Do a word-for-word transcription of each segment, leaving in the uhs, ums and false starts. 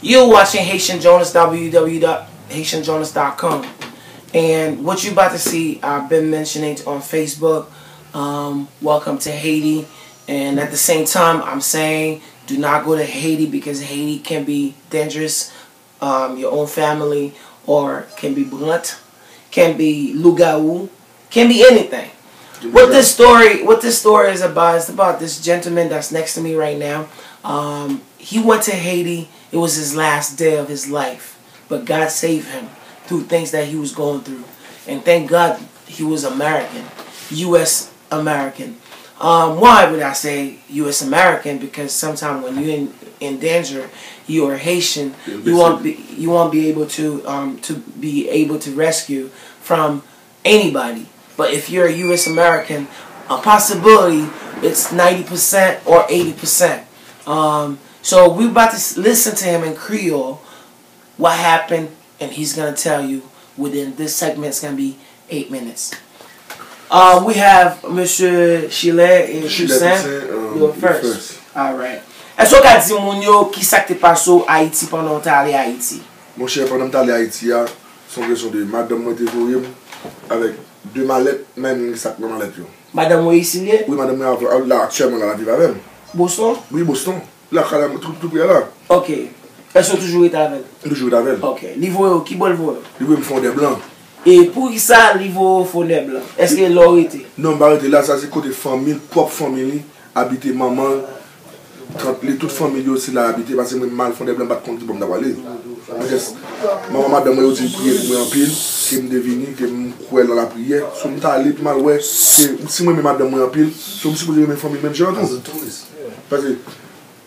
You're watching Haitian Jonas, w w w dot haitian jonas dot com. And what you're about to see, I've been mentioning on Facebook. Um, welcome to Haiti. And at the same time, I'm saying do not go to Haiti because Haiti can be dangerous, um, your own family, or can be blunt, can be lougarou, can be anything. What this story, what this story is about, is about this gentleman that's next to me right now. Um, he went to Haiti. It was his last day of his life, but God saved him through things that he was going through, and thank God he was American, U S American. Um, why would I say U S American? Because sometimes when you're in, in danger, you are Haitian. You won't be you won't be able to um, to be able to rescue from anybody. But if you're a U S American, a possibility it's ninety percent or eighty percent. Um, so we about to s- listen to him in Creole, what happened, and he's gonna tell you within this segment. It's gonna be eight minutes. Uh, we have Monsieur Chile and Toussaint. You're first. All right. Èske w ka di moun yo ki sa k te pase w Ayiti pandan w te ale Ayiti? Monchè, pandan m t ale Ayiti a, se yon kesyon de madanm mwen te voye m avèk de malèt, men sak nan malèt yo. Madanm ou isit li ye? Wi, madanm mwen la aktyèlman la, l ap viv avè m. Boston? Wi, Boston. Lakay la, tou, tou prè la. Ok. Èske w toujou rete avè l? M toujou rete avè l. Ok. Li voye w, ki bò l voye w? Li voye m Fondèblan. E poukisa li voye w Fondèblan? Èske la w rete? Non, m pa rete la, sa se kote fanmi l, pwòp fanmi li abite, manman l, tant li, tout fanmi l yo se la abite, paske mwen m al Fondèblan, m pa t konn ki bò m ta prale. Manman madanm mwen yo di l priye pou mwen anpil, ke m te vini, ke m kwè nan lapriyè. So m t ale pou m al wè, ke si m renmen madanm mwen anpil, so m sipoze renmen fanmi l menm jan tou. Paske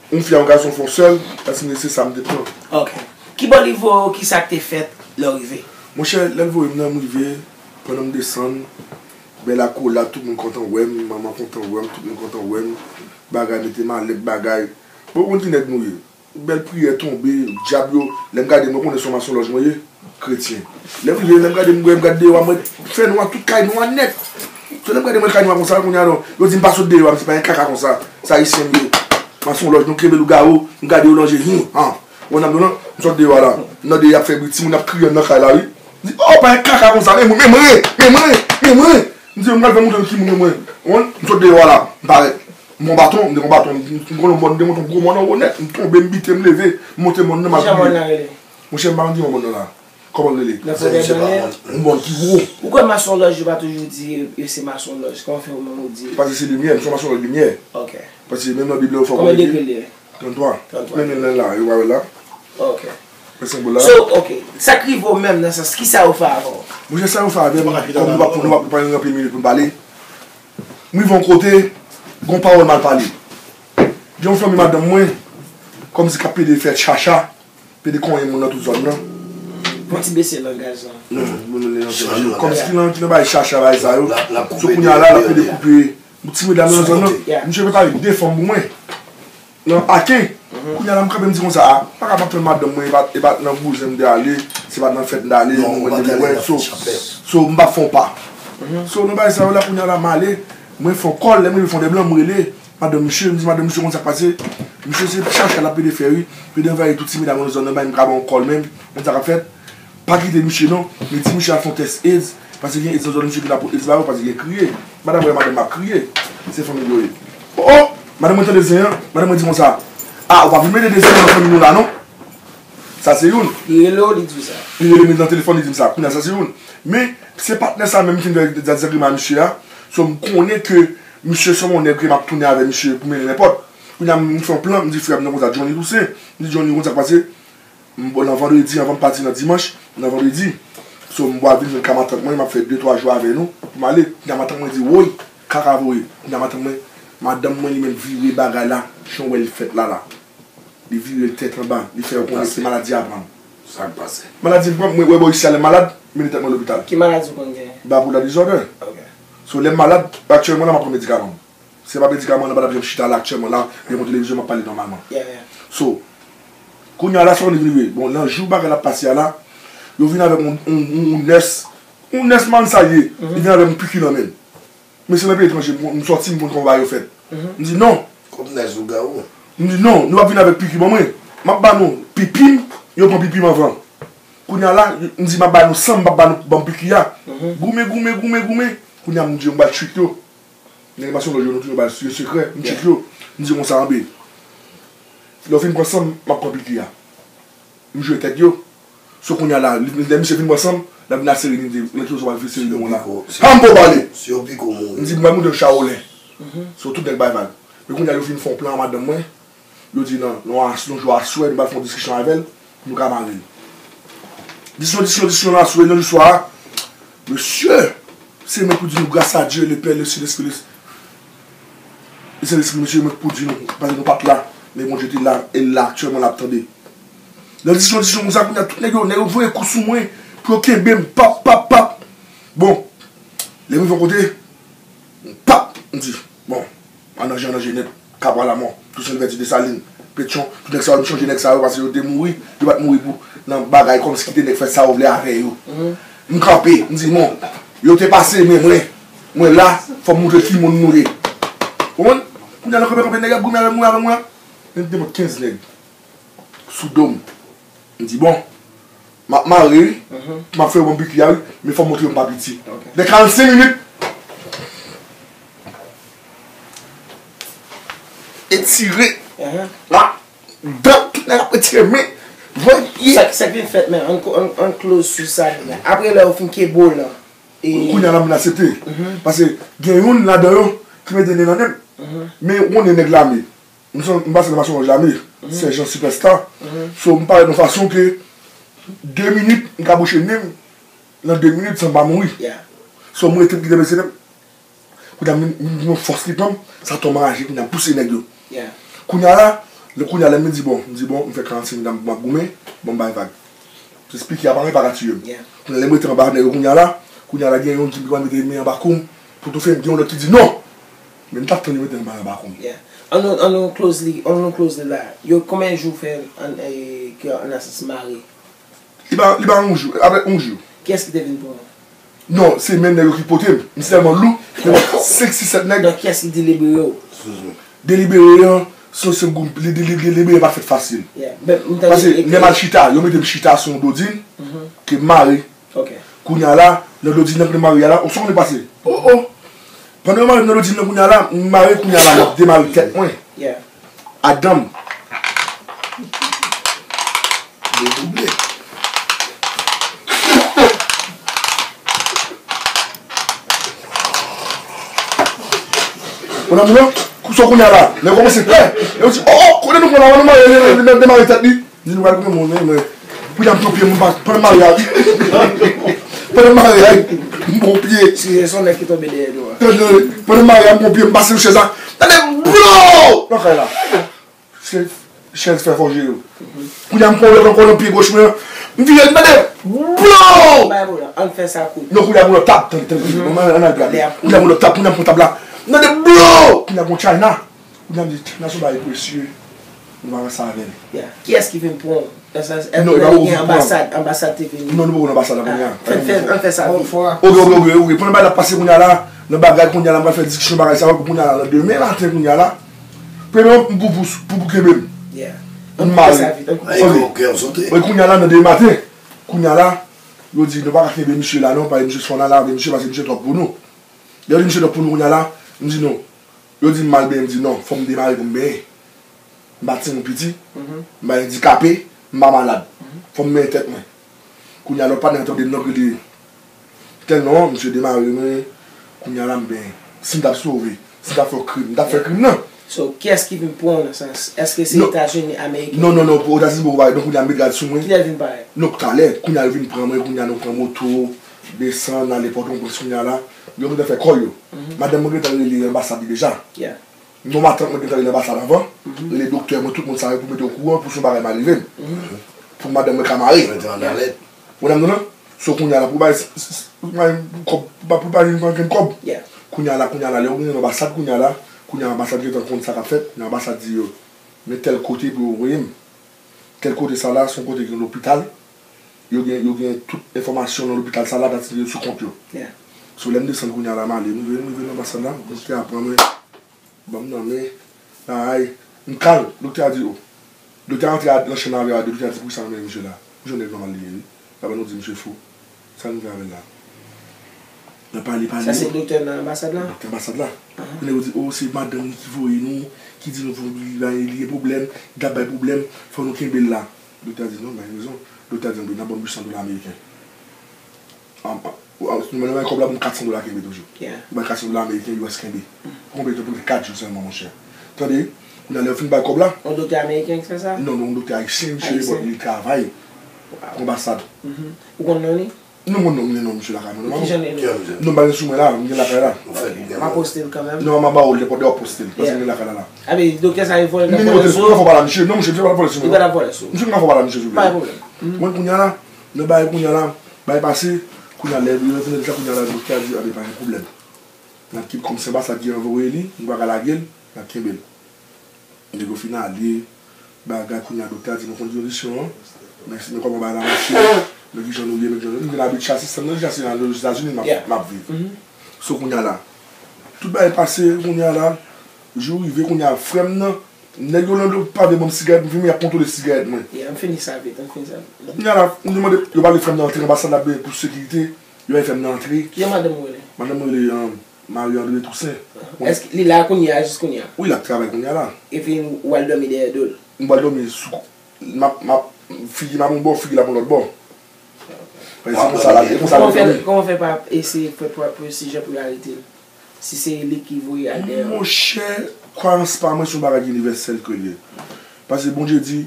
yon fi a yon gason fè w sèl, paske se sa m te pran. Ok. Ki bò li voye w, ki sa k te fèt lè w rive? Monchè, lè l voye m nan, m rive, pandan m desann, bèl akolad, tout moun kontan wè m, manman kontan wè m, tout moun kontan wè m, bagay, mete malèt, bagay. Bon, ou konn ki nèg nou ye. Bèl priyè tonbe, dyab yo, lè m gade, mwen konnen se yon masonlòj mwen ye, kretyen. Lè m rive, lè m gade, m wè, m gade deyò a, mwen, fè nwa, tout kay nwa nèt. So, lè m gade, mwen, kay nwa konsa, kounye a, non, yo di m pa sot deyò a, m se pa yon kaka konsa, se ayisyen m ye. Masonlòj, nou kenbe lougawou, m gade yo nan je, him, han. Wè nan m nan, m sot deyò a la. M nan deyò ap fè bri, timoun ap kriye nan kay la, wi. M di, oh, pa yon kaka konsa, men mwen, men mwen, men mwen, men mwen. M di, m pral fè montre nou ki moun mwen. Ou konprann? M sot deyò a la, m parèt. M pran baton, m te pran baton, m, m konn yon mòn, m te monte yon gwo mòn anwo nèt, m tonbe, m bite, m leve, m monte mòn nan, m ap Kijan mòn kriye. Nan rele? Monchè, m pa konn ki mòn nan la. Kòman l rele? Nan Fondèblan ye? Yon mòn ki wo. Ou kwè masonlòj yo pa toujou di yo, yo se masonlòj? Kòman fè ou menm ou di? Paske se limyè, m se yon masonlòj limyè. Ok. Paske menm nan Bib la, yo fè w konnen ke Konbyen degre l ye? Tranntwa. Tranntwa. Men, men, men la, yo pa wè la. Ok. Men senbòl la. So, ok. Sa k rive w menm nan sans, kisa yo fè avè w? Monchè, sa yo fè avè m, kòm nou pa, nou pa, nou pa gen anpil minit pou n pale. M rive yon kote, gon pawòl mal pale. Gen yon fanmi madanm mwen, kòmsi k ap pede fè chacha, pede konyen moun nan tout zòn nan. Fò w ti bese langaj lan. Non, non, non, non, non. Kòmsi ki nan, ki nan bay chacha, bay sa yo. So kounye a la, l ap pede koupe. Ti medam nan zòn nan, misye prepare de fanm pou mwen. Nan Aken. Kounye a la, m kanpe, m di konsa, a, pa ka m ap tann madanm mwen, e pa, e pa nan bouzen m te ale, se pa nan fèt m te ale, mwen te wè, so, so, m p ap fè yon pa. So, nan bagay sa yo la, kounye a la, m ale, mwen fè yon kòl, lè m rive Fondèblan, m rele madanm misye, m di madanm misye konn sa k pase, misye se chacha l ap pede fè, wi, pede anvayi tout ti medam nan zòn nan, bay m ka ba yon kòl menm, konn sa k ap fèt. Pa kite misye non, men di misye al fè yon tès AIDS, paske gen AIDS nan zòn misye ki la pou AIDS ba yo, paske gen kriye. Madanm mwen, madanm ap kriye. Se fanmi yo ye. Oh, oh, madanm mwen tande zen an, madanm mwen di konsa, a, ou pa vin mete de zen nan fanmi nou la non. Sa se youn. Li rele w, li di w sa. Li rele m nan telefòn, li di m sa. Kounye a, sa se youn. Men, se patnè sa menm ki vin fè dezagreman a misye a. So, m konnen ke misye se yon nèg ke m ap tounen avè misye pou mennen nenpòt. Kounye a, m fè yon plan, m di frè m nan konsa, Johnny Toussaint. M di Johnny, konn sa k pase. M, bon, nan vandredi, anvan m pati nan dimanch, nan vandredi. So, m pral vin jwenn kay matant mwen, m ap fè de, twa jou avè nou, pou m ale. Kounye a, matant mwen di, woy, kaka voye. Kounye a, matant mwen, madanm mwen, li menm vire bagay la, jan w wè l fèt la, la. Li vire l tèt anba, li fè yo konnen se maladi a pran m. Sa k pase? Maladi m pran, mwen wè bò isi a, lè m malad, mennen tèt mwen lopital. Ki maladi w konn genyen? Bipolar disorder. Ok. So, lè m malad, aktyèlman la, m ap pran medikaman. Se pa medikaman nan, m pa t ap janm chita la aktyèlman la, devan televizyon, m ap pale nòmalman. Yeah, yeah. So, kounye a la, sa konn vin rive. Bon, nan jou bagay la ap pase a la, yo vin avèk yon, yon, yon, yon nès, yon nès, m pa konn sa l ye. Li vin avèk yon piki nan men l. Men se nan peyi etranje, m, m sòti, m konn kòman bagay yo fèt. M di, non. Kòm nès lougawou. M di, non, nou p ap vin avèk piki ban mwen. M ap ba nou pipi m, yo pran pipi m anvan. Kounye a la, m di m ap ba nou san m, m ap ba nou, ban m piki a. Goumen, goumen, goumen, goumen. Kounye a m di yo m pral tchwit yo. Nèg yo pase yon lòt jou, nou tounen ba yo sekrè, m tchwit yo. M di yo konsa anbe. Lè yo fin pran san m, m ap pran piki a. M jwe tèt yo. So kounye a la, lè misye fin pran san m, l ap vin asere li, m di, nèg yo sou pral vin sere li yon la. Ha m poko pale. M di m pral montre w Shaolin. So tout nèg bay vag. Men kounye a yo fin fè yon plan a madanm mwen. Yo di nan, nan yon as-, yon jou aswè, nou pral fè yon diskisyon avè l, pou nou ka mare l. Diskisyon, diskisyon, diskisyon nan aswè, nan jou swa a, mesye, se mèt pou di nou, grâce à Dieu, le Père, le Saint-Esprit, le, le Saint-Esprit, mesye, mèt pou di nou, paske nou pa t la, men Bondye te la, e l la aktyèlman, l ap tande. Nan diskisyon, diskisyon konsa, kounye a, tout nèg yo, nèg yo voye kou sou mwen, pou yo kenbe m, pap, pap, pap. Bon, lè m rive yon kote, pap, m di, bon, an danje, an danje nèt, Kabwa, Lamò, Toussaint Louverture, Desalin, Petyon, tout nèg sa yo, m chanje nèg sa yo, paske yo te mouri, yo pa t mouri pou, nan bagay kòmsi ki te nèg fè sa yo vle avè yo. M kanpe, m di, non, yo te pase, men mwen, mwen la, fò m montre ki moun nou ye. Konprann? Kounye a, nan kanpe, kanpe, nèg ap goumen avè mwen, avè mwen, men m te mòt kenz nèg. Sou do m. M di, bon, m ap mare wi, m ap fè yo ban m piki a wi, men fò m montre yo m pa piti. Nan karannsenk minit, etire, la, dan, tout nèg ap etire men, voye pye. Sa, sa k vin fèt, men, ann, ann, ann close sou sa. Apre lè yo fin kenbe w lan, e kounye a la m vin aksepte. Paske gen youn ladan yo ki mete nen nan nen m. Men ou konnen nèg lame. M son, m pase nan Masonlòj lame, Sèjan Sipèsta. So, m parèt yon fason ke de minit, m ka bouche nen m, nan de minit, san m pa mouri. So, m rete m kite bese nen m. Kounye a, m, m, m, fòs li pran m, sa tou anraje, kounye a, m pouse nèg yo. Kounye a la, lè, kounye a, lè m di, bon, m di, bon, m fè karannsenk minit, m ap goumen, bon, m bay vag. Jis piki a pa gen pa ka tiye m. Kounye a, lè m rete anba nèg yo kounye a la, kounye a la gen youn ki pral mete men anba kou m, pou toufe m, gen yon lòt ki di non! Men m t ap tann yo mete men anba kou m. An nou, an nou close li, an nou close li la. Yo, konbyen jou fè an, e, ke Anasis mare? Li pa, li pa yon jou, apre yon jou. Kiyès ki te vin pran w? Non, se menm nèg yo ki pote m. M sèlman lou, men senk, sis, sèt nèg. Donk, kiyès ki delibere w? Delibere an, se, se gou-, li, li, li, delibere pa fèt fasil. Paske lè m al chita, yo mete m chita sou yon dodin, ke m mare. Kounye a la, nan dodin nan, kounye mare a la, ou sonje pase. Oh, oh. Pandan yo mare m nan dodin nan, kounye a la, m mare, kounye a la, m ap demare tèt mwen. Adanm. Yo double. Kounye a, moun nan, kou sa kounye a la, lè yo kòmanse pè, yo di, oh, oh, kote nou pran la, nou mare, nou, nou, nou demare tèt li. Di nou pral pran moun, men, men. Kounye a m pran pye m, m pa, pandan m mare a, pandan m mare a, m pran pye. Si se yon nèg ki tonbe dèyè nou an. Tande, pandan m mare a, m pran pye, m pase sou chèz la. Tande, blo! Nan kay la. Se chèz fè fòje yo. Kounye a m pran lòt ankò nan pye goch mwen an. M vire, m tande, blo! Bay moun an, ann fè sa kout. Non, kounye a moun an tap, tande, tande, tande. Bon, ann al gade. Kounye a moun an tap, kounye a m pran tab la. M tande, blo! Kounye a m pran China. Kounye a m di, China se yon bagay presye. Nou pa wè sa avè l. Kiyès ki vin pran w? Nan sans, èske gen anbasad, anbasad te vini? Non, nou poko nan anbasad la kounye a. Fè, fè, ann fè sa vit. Ok, ok, ok, ok. Pandan bagay la ap pase kounye a la, nan bagay kounye a la, m pral fè diskisyon bagay sa yo, kounye a la, nan demen maten kounye a la, premye m pou, pou, pou, pou kenbe m. M mare. Ok, ok, kounye a la, nan demen maten, kounye a la, yo di, nou pa ka kenbe misye la non, paske misye se fò n al avè misye, paske misye twòp pou nou. Lè yo di misye twòp pou nou kounye a la, m di non. Yo di m al benyen, m di non, fò m demare pou m benyen. M pa timoun piti, m pa andikape, m pa malad. Fò m benyen tèt mwen. Kounye a lòt patnè an tande m nan k rele tèl non, misye demare mwen, kounye a la m benyen. Si m t ap sove, si m t ap fè yon krim, m t ap fè krim nan. So, kiyès ki vin pran w nan sans? Èske se Etazini, Ameriken? Non, non, non, pou Etazini poko parèt, donk kounye a m met gad sou mwen. Kilè l vin parèt? Non, talè, kounye a yo vin pran mwen, kounye a nou pran moto, desann, ale Pòtoprens kounye a la. Yo gentan fè kò yo. Madanm mwen gentan rele anbasad li deja. Non, matant mwen gentan rele anbasad anvan, rele doktè mwen, tout moun sa yo pou mete okouran, pou si yon bagay mal rive m. Pou madanm mwen ka mare. Ou nan nan? So kounye a la, pou bay, pou bay kòb, pou bay, pou bay yon grenn kòb. Kounye a la, kounye a la, lè ou gen anbasad, kounye a la, kounye a anbasad gentan konn sa k ap fèt, kounye a anbasad di yo, men tèl kote pou yo voye m. Tèl kote sa la, se yon kote ki gen lopital. Yo gen, yo gen tout enfòmasyon nan lopital sa la, dat yo sou kont yo. So, lè m desann kounye a la, m ale, m rive, m rive nan anbasad la, doktè a pran mwen, ban m nan men, ay, m kal, doktè a di, o, Doktè a antre nan chanm avè a, doktè a di, "Poukisa nou mennen misye la? Misye yon nèg nòmal li ye, wi." Papa nou di misye fou. Sa nou fè avè l la? Nan pale, pale. Sa se doktè nan anbasad la? Doktè anbasad la. Kounye a yo di, "O, se madanm li ki voye nou, ki di nou pou li bay, li gen pwoblèm, li t ap bay pwoblèm, fò nou kenbe l la." Doktè a di, "Non, bay rezon." Doktè a di, "Anben, n ap ban m uit san dola ameriken." An, an, an, nou bay kòb la pou m kat san dola kenbe toujou. Ou bay kat san dola ameriken, U S kenbe. Pou konbyen tan? Pou kat jou sèlman, monchè. Tande, kounye a lè yo fin bay kòb la. Yon doktè ameriken ki fè sa? Non, non, yon doktè ayisyen, misye li travay pou anbasad. Ou konn non li? Non, mwen non, mwen non, misye lakay mwen. Ki jan li ye? Non, m pa gen sou mwen la, m gen lakay la. M a poste l kanmenm. Non, m a ba w l, nenpòt lè w ap poste l, paske m gen lakay la la. Abe, doktè sa e vòlè l ap vòlè sou ou? Misye pa vòlè sou mwen. Li pa t ap vòlè sou mwen. Li pa t ap vòlè sou ou. Misye pa fè bagay la, misye, souple. Pa gen pwoblèm. Mwen kounye a la, nan bagay kounye a la, bagay pase, kounye a lè yo vin sa kounye a la, doktè a di, "Abe, pa gen pwoblèm. N ap kenbe kòm se anbasad ki anvoye li, nou pa ka lage l, n ap kenbe l." Nèg yo fin ale, bagay kounye a doktè a di nou konn kondisyon an, men, men kòman bagay la mache, men kijan nou ye, men kijan nou, nou vin abitye a sistèm nan, deja se nan Ozetazini m ap, m ap viv. So kounye a la, tout bagay pase, kounye a la, jou rive kounye a, frè m nan, nèg yo nan pa vle ban m sigarèt m fimen, y ap kontwole sigarèt mwen. Yeah, ann fini sa vit, ann fini sa vit. Kounye a la, m demande, yo pale frè m nan antre nan anbasad la, men pou sekirite, yo bay frè m nan antre. Kijan madanm ou rele? Madanm mwen rele, um, Marie André Toussaint. Èske li la kounye a, jis kounye a? Wi, l ap travay kounye a la. Epi ou al dòmi dèyè do l? M pral dòmi sou, m ap, m ap, figi m ap yon bò, figi l ap yon lòt bò. Paske se konsa la, e konsa l ap dòmi. Kòman w fè pa eseye fè pwòp pwosijè pou yo arete l? Si se li ki voye al dèyè w? Monchè, kwayans pa mwen se yon bagay inivèsèl ke l ye. Paske Bondye di,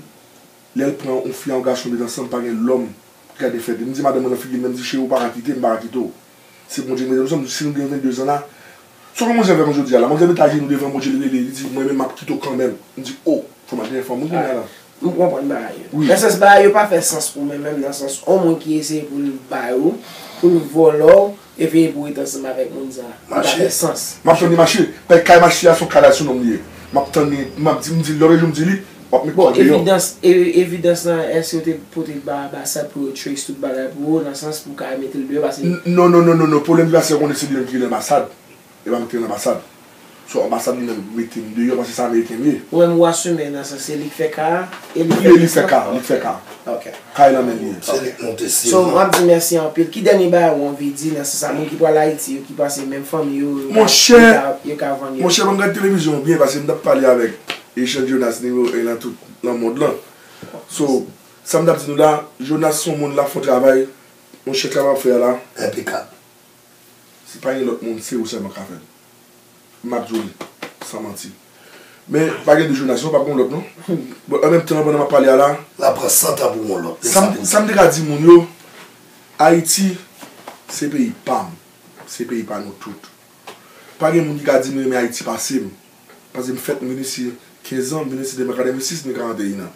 lè l pran yon fi a yon gason met ansanm, pa gen lòm ki ka defèt li. M di madanm mwen nan figi l, men m di, "Cheri, ou pa ka kite m, m pa ka kite w." Se Bondye ki mete nou ansanm, si nou gen vennde zan la. Sa w wè manzè fè m jodi a la? Manzè met ajenou devan Bondye, li rele, li di, "Mwen menm, m ap kite w kanmenm." M di, "O, fò m al gen fanm wi kounye a la." M konprann bagay yo. Nan sans bagay yo pa fè sans pou mwen menm, nan sans yon moun ki eseye pou l ba ou, pou l vòlè w, epi pou w ret ansanm avèk moun sa. Li pa fè sans. M ap tann li mache. Pè kay mache a, se yon kay la, se yon nonm li ye. M ap tann li, m ap di, m di l, lòt jou m di li, w ap met kò deyò. Bon, evidans, e, evidans lan, èske yo te pote l ba anbasad pou yo trace tout bagay pou ou, nan sans pou w ka mete l deyò, paske... Non, non, non, non, non, pwoblèm ki pase, ou konnen se li menm ki rele anbasad. E pa m ki rele anbasad. So, anbasad li menm mete m deyò, paske se ameriken m ye. Ou menm ou asime nan sans se li k fè ka a, e li fè ka, li k fè ka. Ok. Kay nan men li ye. Se li k monte sye. So, m ap di mèsi anpil. Ki dènye bagay ou anvi di nan sans sa, moun ki pral Ayiti yo, ki panse menm fanmi yo, yo ka, yo ka, yo ka vann yo? Monchè, ban m gade televizyon byen, paske m t ap pale avèk Echann Jonas nimewo en nan tout nan mond lan. So, sa m t ap di nou la, Jonas se yon moun l ap fè yon travay, monchè, travay w ap fè a la. Enpekab. Si pa gen lòt moun, se ou sèlman k ka fè l. M ap di w li, san manti. Men, pa gen de Jonas non, p ap gen yon lòt non. Bon, an menm tan, pandan m ap pale a la, l ap pran san tan pou yon lòt. Sa m, sa m te ka di moun yo, Ayiti, se peyi pa m. Se peyi pa nou tout. Pa gen moun ki ka di m renmen Ayiti pase m. Paske m fèt, m vin isi kenz an, m vin isi depi an katrevensis, m gen karanteyen an.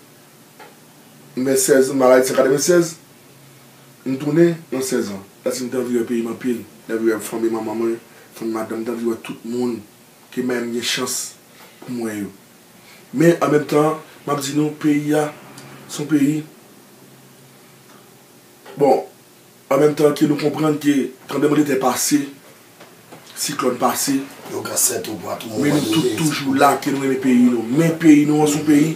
M gen sèz an, m al Ayiti an katrevennsèz, m tounen nan sèz an. Dati m te anvi wè peyi m anpil, m te anvi wè fanmi manman mwen, fanmi madanm, m te anvi wè tout moun ke m gen chans pou m wè yo. Men, an menm tan, m ap di nou, peyi a, se yon peyi, bon, an menm tan ke nou konprann ke tranblemanntè pase, siklòn pase, men nou tout toujou la, ke nou renmen peyi nou. Men peyi nou an se yon peyi,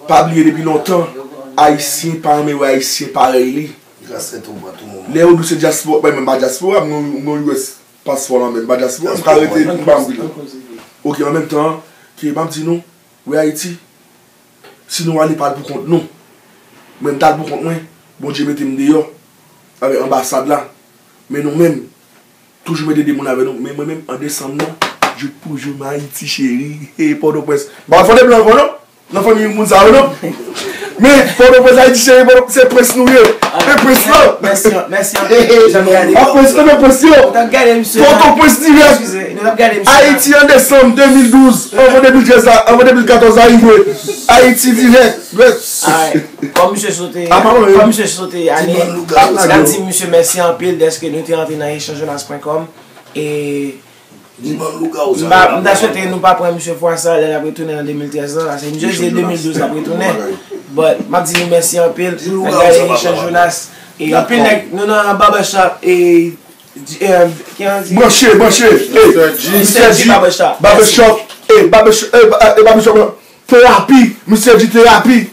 pa bliye depi lontan, Ayisyen pa renmen wè Ayisyen parèy li. Lè yo di w se dyaspora, mwen menm pa dyaspora, mwen, mwen U S paspò lan menm, m pa dyaspora, m ka rete, m pa anpil. Ok, an menm tan, ke m ap di nou, wè Ayiti, si nou ale pa al pou kont nou. Mwen m t al pou kont mwen, Bondye mete m deyò avèk anbasad la. Men nou menm, toujou mete de moun avè nou. Men mwen menm, an desanm nan, jouk pou jou, m Ayiti cheri, e Pòtoprens. M pa fè de blan ankò non. Nan fanmi moun sa yo non. Men Pòtoprens, Ayiti cheri, Pòtoprens, se prens nou ye. Men prens lan. Mèsi, mèsi anpil. Jan m gade. A prens lan, men prens yo. Pòtoprens dirèk. Nou t ap gade misye. Ayiti an desanm de mil douz, anvan de mil trèz la, anvan de mil katòz la rive. Ayiti dirèk. Kòm misye sote, kòm misye sote ale, n ap di misye mèsi anpil dèske nou te rantre nan echange jonas pwen kòm. E m pa, m ta swete nou pa pran misye fwa sa lè l ap retounen nan de mil trèz la, paske misye di de mil douz l ap retounen. But m ap di nou mèsi anpil. N ap gade echange jonas. E anpil nèg, nou nan barbershop, e Di, eh, ki an di? Branche, branche. Eh, Mister G, Mister G, Barbershop. Barbershop. Eh, barbershop, eh, ba- eh, barbershop. Terapi. Mister G, terapi.